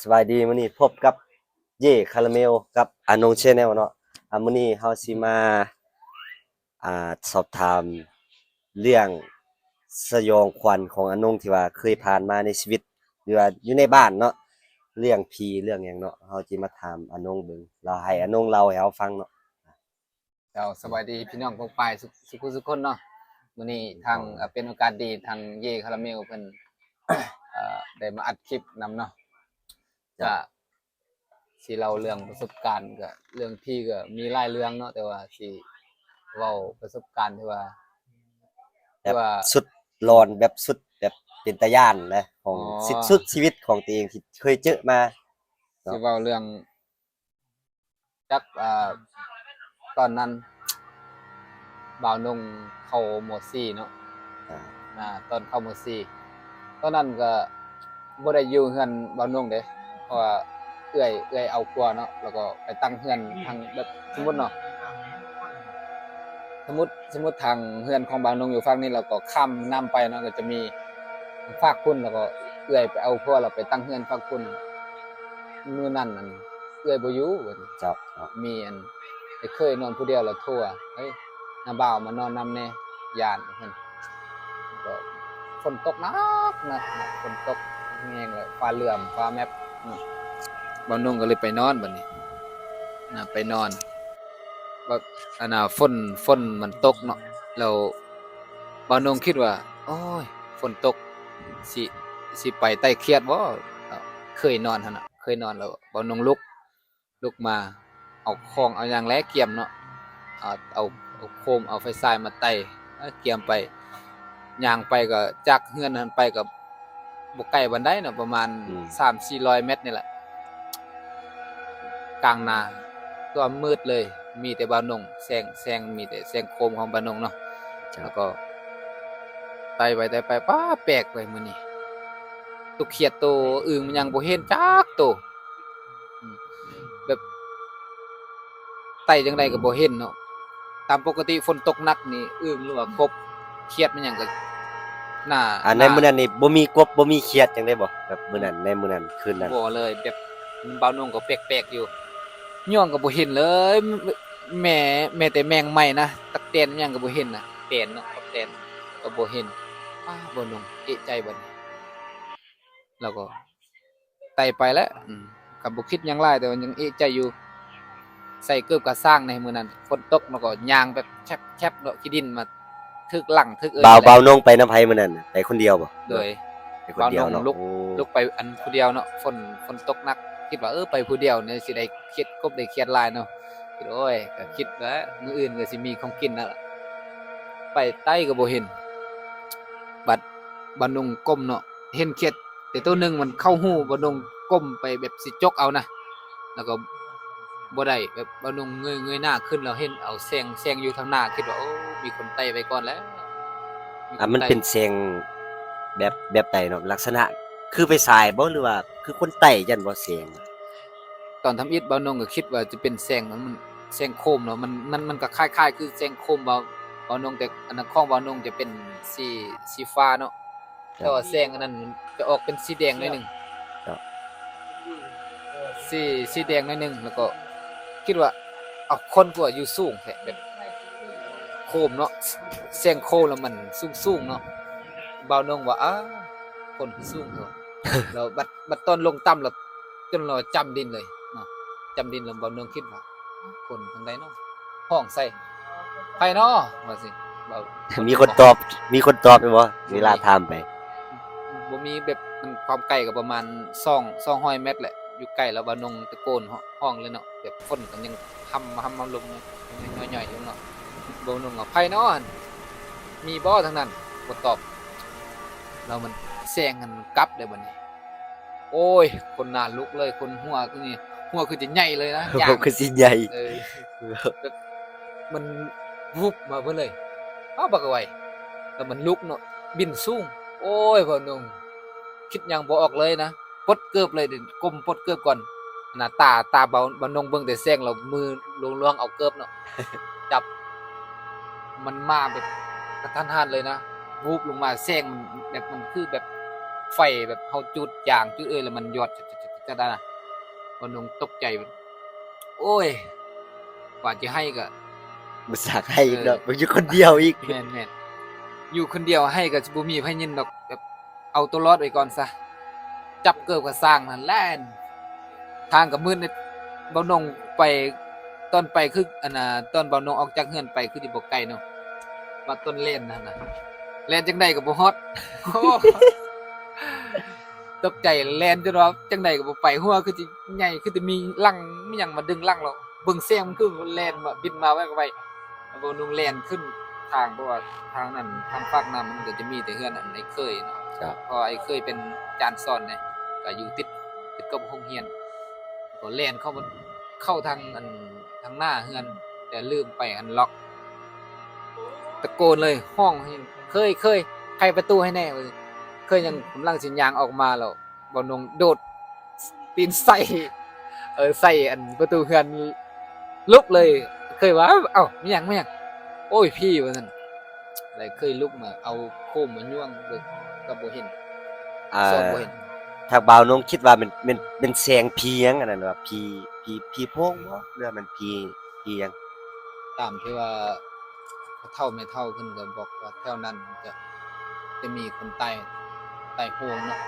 ສະບາຍດີ ມື້ນີ້ພົບກັບເຢຄາຣາເມວກັບອານົງແຊນແນວເນາະ. ອາ ມື້ນີ້ເຮົາຊິມາ ອ່າ ສອບຖາມເລື່ອງສະຫຍອງຂວັນຂອງອານົງທີ່ວ່າເຄີຍຜ່ານມາໃນຊີວິດ ຫຼືວ່າຢູ່ໃນບ້ານເນາະ, ເລື່ອງຜີເລື່ອງຫຍັງເນາະ. ເຮົາຊິມາຖາມອານົງເບິ່ງ ລາວໃຫ້ອານົງເລົ່າໃຫ້ເຮົາຟັງເນາະ. ເຈົ້າ ສະບາຍດີພີ່ນ້ອງປ້ອງປາຍ ສຸ ສຸກຄົນເນາະ. ມື້ນີ້ທາງ ເປັນໂອກາດດີ ທາງເຢຄາຣາເມວເພິ່ນ ເອີ ໄດ້ມາອັດຄລິບນຳເນາະ. ເຈົ້າ ກະຊິເລົ່າເລື່ອງປະສົບການ ກະເລື່ອງຜີກະມີຫຼາຍເລື່ອງເນາະ, ແຕ່ວ່າຊິເວົ້າປະສົບການທີ່ວ່າ ແບບ ທີ່ວ່າສຸດຫຼອນ ແບບສຸດ ແບບເປັນຕາຢ້ານນະ ຂອງ ອໍ ຊິ ສຸດຊີວິດຂອງຕົວເອງທີ່ເຄີຍເຈີມາເນາະ. ຊິເວົ້າເລື່ອງ ຈັກ ອ່າ ຕອນນັ້ນບ່າວນົງເຂົ້າ ມໍສີ່ ເນາະ. ອ່າ ອ່າ ຕອນເຂົ້າ ມໍສີ່ ຕອນນັ້ນກະບໍ່ໄດ້ຢູ່ເຮືອນບ່າວນົງເດ້ ເພາະວ່າເອື້ອຍ ເອື້ອຍເອົາຜົວເນາະ ແລ້ວກໍໄປຕັ້ງເຮືອນທາງ ແບບ ສົມມຸດເນາະ ສົມມຸດ ສົມມຸດທາງເຮືອນຂອງບ່າວນົງຢູ່ຝັ່ງນີ້ ແລ້ວກໍຂ້າມນ້ຳໄປເນາະ ກໍຈະມີຟາກພຸ້ນ ແລ້ວກໍເອື້ອຍໄປເອົາຜົວ ແລ້ວໄປຕັ້ງເຮືອນຟາກພຸ້ນ. ມື້ນັ້ນ ອັນ ເອື້ອຍບໍ່ຢູ່ ເຈົ້າ ເຈົ້າ ມີອັນ ໄອ້ເຂີຍນອນຜູ້ດຽວ ແລ້ວໂທວ່າ ເຮີ້ຍ ນ້າບ່າວມານອນນຳແດ່ ຢ້ານ ວ່າຊັ້ນ. ກໍຝົນຕົກໜັກໆ ຝົນຕົກແຮງ ແລ້ວຟ້າເຫຼື້ອມຟ້າແມັບເນາະ. ບ່າວນົງກໍເລີຍໄປນອນບັດນີ້ນະ ໄປນອນ ແບບ ອັນນ່າ ຝົນ ຝົນມັນຕົກເນາະ. ແລ້ວບ່າວນົງຄິດວ່າ ໂອ້ຍ ຝົນຕົກ ຊິ ຊິໄປໄຕ່ຂຽດບໍ່? ເຄີຍນອນຫັ້ນນະ ເຄີຍນອນ ແລ້ວບ່າວນົງລຸກ ລຸກມາ ເອົາຂອງເອົາຫຍັງແຫຼະກຽມເນາະ ເອົາ ເອົາ ເອົາໂຄມ ເອົາໄຟສາຍມາໄຕ່ ກຽມໄປ. ຍ່າງໄປກໍ ຈາກເຮືອນຫັ້ນໄປກໍບໍ່ໄກປານໃດເນາະ ປະມານ ອືມ ສາມສີ່ຮ້ອຍແມັດນີ້ແຫຼະ. ກາງນາ ຕົວມືດເລີຍ ມີແຕ່ບ່າວນົງ ແສງ ແສງ ມີແຕ່ແສງໂຄມຂອງບ່າວນົງເນາະ. ເຈົ້າ ແລ້ວກໍໄຕ່ໄປ ໄຕ່ໄປ ປ້າ ແປກເວີຍ ມື້ນີ້ ຕົວຂຽດ ຕົວອຶ່ງ ມັນຍັງບໍ່ເຫັນຈັກໂຕ. ອືມ ແບບ ໄຕ່ຈັ່ງໃດກໍບໍ່ເຫັນເນາະ. ຕາມປົກກະຕິຝົນຕົກໜັກນີ້ ອຶ່ງ ຫຼືວ່າກົບ ຂຽດ ມັນຫຍັງກໍໜ້າ ອ່າ ໃນມື້ນັ້ນນີ້ບໍ່ມີກົບ ບໍ່ມີຂຽດຫຍັງເລີຍບໍ່? ແບບມື້ນັ້ນ ໃນມື້ນັ້ນ ຄືນນັ້ນ ບໍ່ເລີຍ. ແບບບ່າວນົງກໍແປກໆຢູ່ ຍ່ອງກໍບໍ່ເຫັນເລີຍ ແມ້ ແມ້ແຕ່ແມງໄມ້ນະ ຕັກແຕນຫຍັງກໍບໍ່ເຫັນນະ ແຕນເນາະ ຕັກແຕນກໍບໍ່ເຫັນ. ອ້າ ບ່າວນົງເອະໃຈບັດນີ້ ແລ້ວກໍໄຕ່ໄປແຫຼະ ອືມ ກໍບໍ່ຄິດຫຍັງຫຼາຍ ແຕ່ວ່າຍັງເອະໃຈຢູ່. ໃສ່ເກີບກາສ້າງໃນມື້ນັ້ນ ຝົນຕົກ ແລ້ວກໍຍ່າງແບບແຊັບໆເນາະ ຂີ້ດິນມາຖືກຫຼັງຖືກເອີ່ຍ. ບ່າວ ບ່າວນົງໄປນຳໃຜມື້ນັ້ນ? ໄປຄົນດຽວບໍ່? ໂດຍ ໄປຄົນດຽວເນາະ. ບ່າວນົງລຸກ ລຸກໄປອັນຜູ້ດຽວເນາະ ຝົນ ຝົນຕົກໜັກ ຄິດວ່າ ເອີ ໄປຜູ້ດຽວນີ້ຊິໄດ້ຂຽດ ກົບໄດ້ຂຽດຫຼາຍເນາະ. ຄິດ ໂອ້ຍ ກໍຄິດວ່າມື້ອື່ນກໍຊິມີຂອງກິນແລ້ວ ໄປໃຕ້ກໍບໍ່ເຫັນ. ບັດບ່າວນົງກົ້ມເນາະ ເຫັນຂຽດແຕ່ໂຕໜຶ່ງມັນເຂົ້າຮູ ບ່າວນົງກົ້ມໄປແບບຊິຈົກເອົານະ ແລ້ວກໍບໍ່ໄດ້ ແບບບ່າວນົງເງີຍ ເງີຍໜ້າຂຶ້ນ ແລ້ວເຫັນເອົາແສງ ແສງຢູ່ທາງໜ້າ ຄິດວ່າ ໂອ້ ມີຄົນໄຕ່ໄປກ່ອນແລ້ວ ມີຄົນໄຕ່. ອ່າ ມັນເປັນແສງແບບ ແບບໃດເນາະ? ລັກສະນະຄືໄຟສາຍບໍ່ ຫຼືວ່າຄືຄົນໄຕ່ຈັ່ນບໍ່ ແສງ? ຕອນທຳອິດບ່າວນົງກໍຄິດວ່າຈະເປັນແສງ ມັນ ແສງໂຄມເນາະ ມັນ ມັນ ມັນກໍຄ້າຍໆຄືແສງໂຄມບ່າວ ບ່າວນົງ ແຕ່ອັນນັ້ນຂອງບ່າວນົງຈະເປັນສີ ສີຟ້າເນາະ. ແຕ່ວ່າແສງອັນນັ້ນຈະອອກເປັນສີແດງໜ້ອຍໜຶ່ງ ເຈົ້າ ສີ ສີແດງໜ້ອຍໜຶ່ງ ແລ້ວກໍຄິດວ່າ ເອົາ ຄົນກໍວ່າຢູ່ສູງແທ້ ແບບໂຄມເນາະ ແສງໂຄມແລ້ວມັນສູງໆເນາະ. ບ່າວນົງວ່າ ອ້າ ຄົນຄືສູງແທ້ ແລ້ວບັດ ບັດຕອນລົງຕ່ຳແລ້ວ ຈົນລາວຈຳດິນເລີຍເນາະ ຈຳດິນແລ້ວ ບ່າວນົງຄິດວ່າ ຄົນທາງໃດເນາະ ຮ້ອງໃສ່ ໃຜເນາະ ວ່າຊີ້. ມີຄົນຕອບ ມີຄົນຕອບຢູ່ບໍ່ ເວລາຖາມໄປ? ບໍ່ມີ ແບບມັນຄວາມໄກກໍປະມານສອງ ສອງຮ້ອຍແມັດແຫຼະ ຢູ່ໄກແລ້ວ ບ່າວນົງຕະໂກນ ຮ້ອງເລີຍເນາະ ແບບຝົນກໍຍັງຮຳ ຮຳ ຮຳລົມຍ້ອຍໆຢູ່ເນາະ. ບ່າວນົງວ່າ ໃຜເນາະ ມີບໍ່ທາງນັ້ນ ບໍ່ຕອບ ແລ້ວມັນແສງຫັ້ນກັບເດ້ບັດນີ້. ໂອ້ຍ ຂົນໜ້າລຸກເລີຍ ຂົນຫົວຄືນີ້ ຫົວຄືຈະໃຫຍ່ເລີຍນະ ຫົວຄືຊິໃຫຍ່ ເອີ ແບບມັນວຸບມາເບີດເລີຍ ອ້າວ ບັກໄວ ແລ້ວມັນລຸກເນາະ ບິນສູງ. ໂອ້ຍ ບ່າວນົງຄິດຫຍັງບໍ່ອອກເລີຍນະ ປົດເກີບເລີຍ ກົ້ມປົດເກີບກ່ອນນະ ຕາ ຕາບ່າວ ບ່າວນົງເບິ່ງແຕ່ແສງ ແລ້ວມືລວງໆເອົາເກີບເນາະ ຈັບ ມັນມາແບບກະທັນຫັນເລີຍນະ ວູບລົງມາ ແສງມັນແບບ ມັນຄືແບບໄຟແບບເຮົາຈູດຢາງຈູດເອີຍ ແລ້ວມັນຢອດ ກະດານະ ບ່າວນົງຕົກໃຈ ໂອ້ຍ ກວ່າຈະໄຫ້ກະ ບໍ່ສາກໄຫ້ອີກເນາະ ເອີ ບໍ່ຢູ່ຄົນດຽວອີກ ແມ່ນໆ ຢູ່ຄົນດຽວໄຫ້ກະຊິບໍ່ມີໃຜຍິນດອກ ແບບເອົາໂຕລອດໄວ້ກ່ອນຊະ ຈັບເກີບກະຊ່າງຫັ້ນແລ່ນ ທາງກະມືດ ບ່າວນົງໄປ ຕອນໄປຄື ອັນນ່າ ຕອນບ່າວນົງອອກຈາກເຮືອນໄປຄືຊິບໍ່ໄກເນາະ ວ່າຕອນແລ່ນຫັ້ນນະ ແລ່ນຈັ່ງໃດກະບໍ່ຮອດ ໂອ້ ຕົກໃຈແລ່ນຈົນວ່າຈັ່ງໃດກະບໍ່ໄປ ຫົວຄືຊິໃຫຍ່ ຄືຊິມີຫຼັງມີຫຍັງມາດຶງຫຼັງເນາະ ເບິ່ງແສງມັນຄືແລ່ນມາ ບິນມາໄວໆ ບ່າວນົງແລ່ນຂຶ້ນທາງ ເພາະວ່າທາງນັ້ນ ທາງຟາກນ້ຳມັນກະຈະມີແຕ່ເຮືອນອັນໄອ້ເຂີຍເນາະ ເພາະວ່າໄອ້ເຂີຍເປັນຈານສອນເດ້ ກະຢູ່ຕິດ ຕິດກັບໂຮງຮຽນ ກະແລ່ນເຂົ້າ ເຂົ້າທາງອັນ ທາງໜ້າເຮືອນ ແຕ່ລືມໄປອັນລັອກ ຕະໂກນເລີຍ ຮ້ອງໃຫ້ ເຂີຍ ເຂີຍ ໄຂປະຕູໃຫ້ແດ່ ເຂີຍຍັງກຳລັງຊິຍ່າງອອກມາແລ້ວ ບ່າວນົງໂດດຕີນໃສ່ ເອີ ໃສ່ອັນປະຕູເຮືອນ ລຸກເລີຍ ເຂີຍວ່າ ເອົ້າ ແມ່ນຫຍັງ ແມ່ນຫຍັງ ໂອ້ຍ ຜີ ວ່າຊັ້ນ ແລ້ວເຂີຍລຸກມາເອົາໂຄມມາຍົວງເບິ່ງ ກະບໍ່ເຫັນ ເອີ ສອນບໍ່ເຫັນ ທາງບ່າວນົງຄິດວ່າແມ່ນ ແມ່ນ ແມ່ນແສງຜີຫຍັງອັນນັ້ນ ວ່າຜີ ຜີ ຜີໂພງບໍ່ ຫຼືວ່າແມ່ນຜີ ຜີຫຍັງ? ຕາມທີ່ວ່າພໍ່ເຖົ້າແມ່ເຖົ້າເພິ່ນກະບອກວ່າແຖວນັ້ນຈະ ຈະມີຄົນຕາຍ ຕາຍໂຫງເນາະ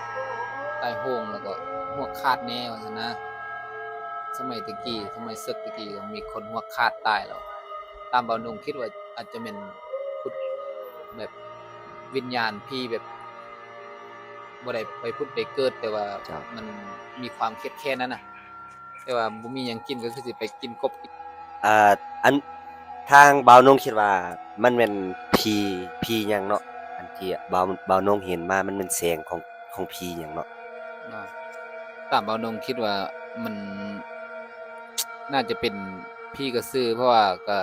ຕາຍໂຫງ ແລ້ວກະຮວກຄາດແດ່ວ່າຊັ້ນນະ ສະໄໝແຕ່ກີ້ ສະໄໝເສິກແຕ່ກີ້ກະມີຄົນຮວກຄາດຕາຍແລ້ວ ຕາມບ່າວນົງຄິດວ່າອາດຈະແມ່ນ ແບບວິນຍານຜີແບບ ບໍ່ໄດ້ໄປຜຸດໄປເກີດ ແຕ່ວ່າມັນມີຄວາມຄຽດແຄ້ນຫັ້ນນະ ແຕ່ວ່າບໍ່ມີຫຍັງກິນກະຄືຊິໄປກິນກົບ ອ່າ ອັນ ທາງບ່າວນົງຄິດວ່າມັນແມ່ນຜີ ຜີຫຍັງເນາະ ອັນທີ່ບ່າວ ບ່າວນົງເຫັນມາ ມັນແມ່ນແສງຂອງ ຂອງຜີຫຍັງເນາະ? ເນາະ ຕາມບ່າວນົງຄິດວ່າມັນ ໜ້າຈະເປັນຜີກະສື ເພາະວ່າກະ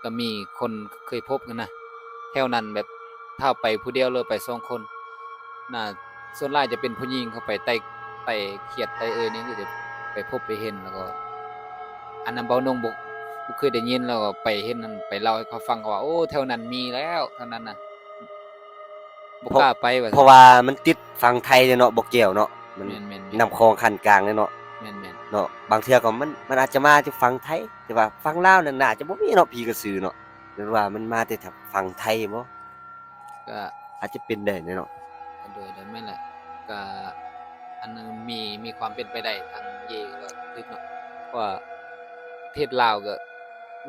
ກະມີຄົນເຄີຍພົບຫັ້ນນະ ແຖວນັ້ນແບບຖ້າໄປຜູ້ດຽວ ຫຼືໄປສອງຄົນ ໜ້າ ສ່ວນຫຼາຍຈະເປັນຜູ້ຍິງເຂົ້າໄປໄຕ່ ໄຕ່ຂຽດໄຕ່ເອີ່ຍນີ້ ກະຈະໄປພົບໄປເຫັນ ແລ້ວກໍ ອັນນັ້ນບ່າວນົງບໍ່ ບໍ່ເຄີຍໄດ້ຍິນ ແລ້ວກໍໄປເຫັນ ໄປເລົ່າໃຫ້ເຂົາຟັງ ເຂົາວ່າ ໂອ້ ແຖວນັ້ນມີແລ້ວ ແຖວນັ້ນນະ ບໍ່ກ້າໄປວ່າ ເພາະວ່າມັນຕິດຝັ່ງໄທເດ້ເນາະ ບໍ່ແກ້ວເນາະ ມັນ ແມ່ນໆໆ ນ້ຳຂອງຂັ້ນກາງເດ້ເນາະ ແມ່ນໆ ເນາະ ບາງເທື່ອກໍມັນ ມັນອາດຈະມາຈາກຝັ່ງໄທ ແຕ່ວ່າຝັ່ງລາວນັ້ນໜ້າຈະບໍ່ມີເນາະ ຜີກະສືເນາະ ຫຼືວ່າມັນມາແຕ່ທາງຝັ່ງໄທບໍ່? ກະອາດຈະເປັນໄດ້ເນາະ ໂດຍ ໂດຍ ແມ່ນແຫຼະ ກະອັນນັ້ນມີ ມີຄວາມເປັນໄປໄດ້ ທາງເຢກະຖືກເນາະ ເພາະວ່າປະເທດລາວກະ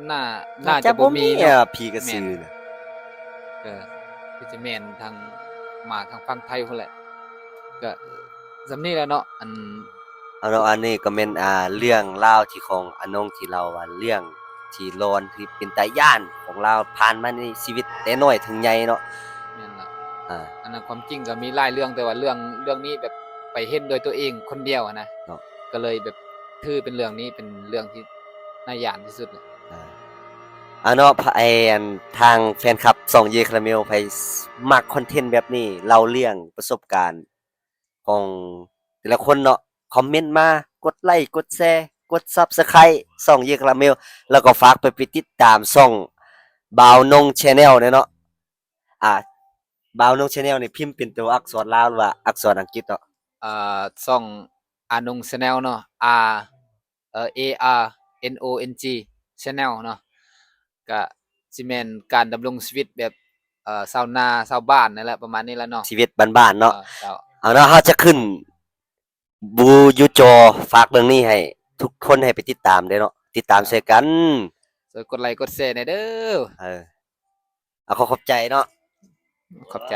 ໜ້າ ໜ້າຈະບໍ່ມີເນາະ ຜີກະສືນະ ກະຄືຊິແມ່ນທາງ ມາທາງຝັ່ງໄທພຸ້ນແຫຼະ ກະສ່ຳນີ້ແຫຼະເນາະ ອັນ ເອົາເນາະ ອັນນີ້ກະແມ່ນ ອ່າ ເລື່ອງລາວທີ່ຂອງອານົງທີ່ເລົ່າວ່າເລື່ອງທີ່ຫຼອນ ທີ່ເປັນຕາຢ້ານຂອງລາວຜ່ານມາໃນຊີວິດແຕ່ນ້ອຍເຖິງໃຫຍ່ເນາະ ແມ່ນລະ ອ່າ ອັນນັ້ນຄວາມຈິງກະມີຫຼາຍເລື່ອງ ແຕ່ວ່າເລື່ອງ ເລື່ອງນີ້ແບບໄປເຫັນດ້ວຍຕົວເອງຄົນດຽວຫັ້ນນະ ເນາະ ກະເລີຍແບບຖືເປັນເລື່ອງນີ້ເປັນເລື່ອງທີ່ໜ້າຢ້ານທີ່ສຸດ ອ່າ ເອົາເນາະ ພະ ໄອ້ ອັນ ທາງແຟນຄລັບຊ່ອງເຢຄາຣາເມວ ໃຜມັກຄອນເທັນແບບນີ້ ເລົ່າເລື່ອງປະສົບການ ຂອງແຕ່ລະຄົນເນາະ ຄອມເມັນມາ ກົດໄລ ກົດແຊ ກົດຊັບສະໄຄຣບ໌ ຊ່ອງເຢຄາຣາເມວ ແລ້ວກໍຝາກໄປ ໄປຕິດຕາມຊ່ອງບ່າວນົງແຊນແນວແດ່ເນາະ ອ່າ ບ່າວນົງແຊນແນວນີ້ພິມເປັນໂຕອັກສອນລາວ ຫຼືວ່າອັກສອນອັງກິດເນາະ? ອ່າ ຊ່ອງອານົງແຊນແນວເນາະ R ເອີ A R N O N G Channel ເນາະ ກະຊິແມ່ນການດຳລົງຊີວິດແບບ ເອີ ຊາວນາຊາວບ້ານນັ້ນແຫຼະ ປະມານນີ້ແຫຼະເນາະ ຊີວິດບ້ານໆເນາະ ເອີ ເຈົ້າ ເອົາເນາະ ເຮົາຈະຂຶ້ນຢູ່ ຢູ່ຈໍ ຝາກເລື່ອງນີ້ໃຫ້ທຸກຄົນໃຫ້ໄປຕິດຕາມເດ້ເນາະ ຕິດຕາມຊ່ວຍກັນ ຊ່ວຍກົດໄລກົດແຊແດ່ເດີ ເອີ ເອົາ ຂໍຂອບໃຈເນາະ ຂອບໃຈ.